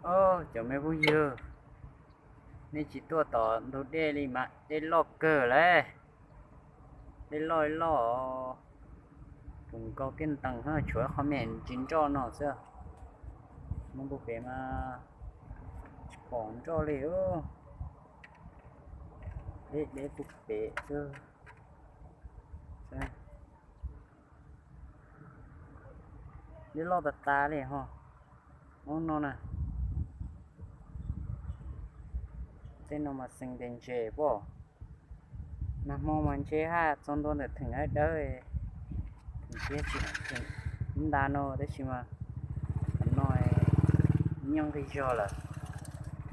Os, cov me phooj ywg, nej tsis tuaj tom ntug dej li mas dej loj kawg lawm. Dej loj loj, tus nkaus tiaj ntees, tshuav qhov me ntsis nroj no xwb. Mus ntu pem mas tsis pom nroj li. Deb deb puag pem xwb. Dej loj tas tas li ho. Ub no na, tej no mas xeem tes ntses pob. Nag hmo mas ntshe haj txog ntua ntawm theem dawb dawb, theem tiab tsis, theem nta no tab sis mas no nyob nqis zog lawm.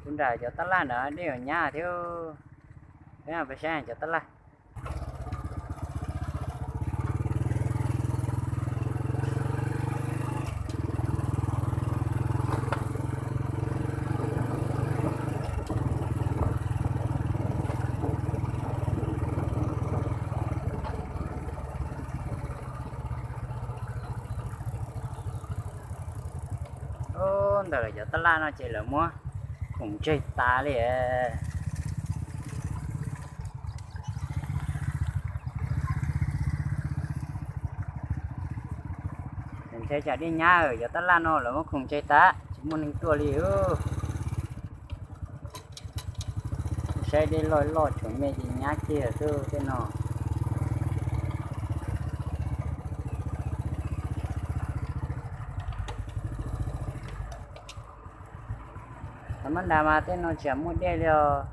Kuv nram cov tab laj ntawd dej yuav nyab thiab. Peb peb saib cov tab laj. Ub, ntawm lawv cov tab laj no ces lawv muab khoom tseg tas li. Ntshai tsam dej nyab, cov tab laj no lawv muab khoom tseg tas tsis muaj neeg tuaj li. Saib dej loj loj tsuas me ces nyab kiag xwb tej no. Thaum mab nrad mas tej no tsis muaj dej li os,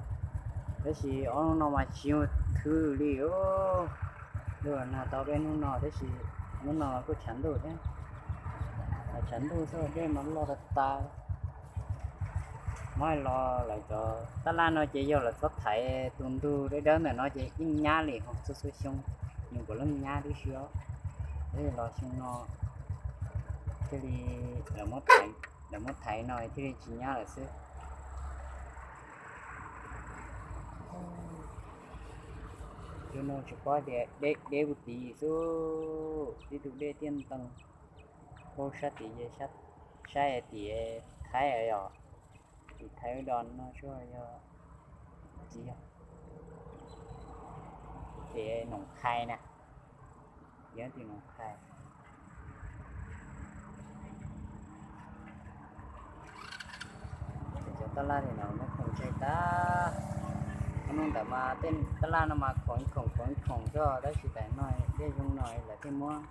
tab sis ob hnub no mas tsis yog thwb li. Ntuj nag tau peb hnub no tab sis hnub no kuj tshav ntuj thiab. Tshav ntuj xwb dej mas loj tas tas. Muab los lawv cov tab laj no ces yog lawv txhob thaiv tus ntug dawb dawb ntawm no ces yeej nyab li ho txhua txhua xyoo, nws puav leej nyab tib si os. Tab sis los xyoo no thiaj li lawv muab thaiv no thiaj li tsis nyab lawm xwb. Xyoo no tsis paub tias deb deb puag tid xwb, tib tug dej tiaj ntees. Paub sab tid, saib tim Thaib os, tim Thaib do no tsuas yog, tsis yog, tim Noom Qhais na, yog tim Noom Qhais. Cov tab laj li no muab khoom tseg tas. Hnub ntawd mas tej tab laj no mas khoom ib khoom khoom ib khoom xwb, tab sis tam no dej zoo no lawv thiaj muab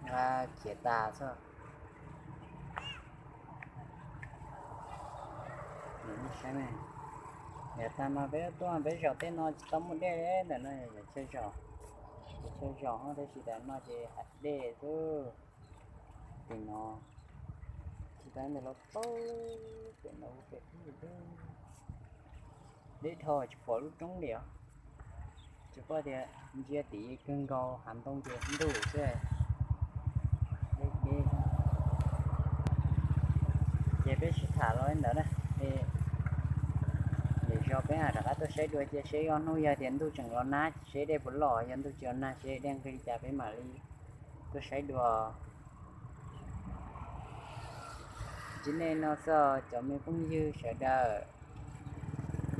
khiav tas xwb. Saib, yav tag mas peb tuaj peb zaum tej no tsis tau muaj dej li, ntawm no yog chaw zos, chaw zos tab sis tam no ces hav dej xwb. Tim no tsis tas ntawm los tau, pem no pem ub, deb dhau tsis pom lub roob li os. Tsis paub tias ntsia tim kawg nkaus hav ntoo ces ntuj xwb. Ces peb sib tham los li ntawd na. Lwm zaus peb mam rov qab tuaj saib dua cia seb ob hnub yog tias ntuj tseem los nag seb dej puas loj, yog ntuj tsis los nag seb dej nqig li cas peb mam li tuaj saib dua. Tsis nej no xwb cov me phooj ywg sawv daws.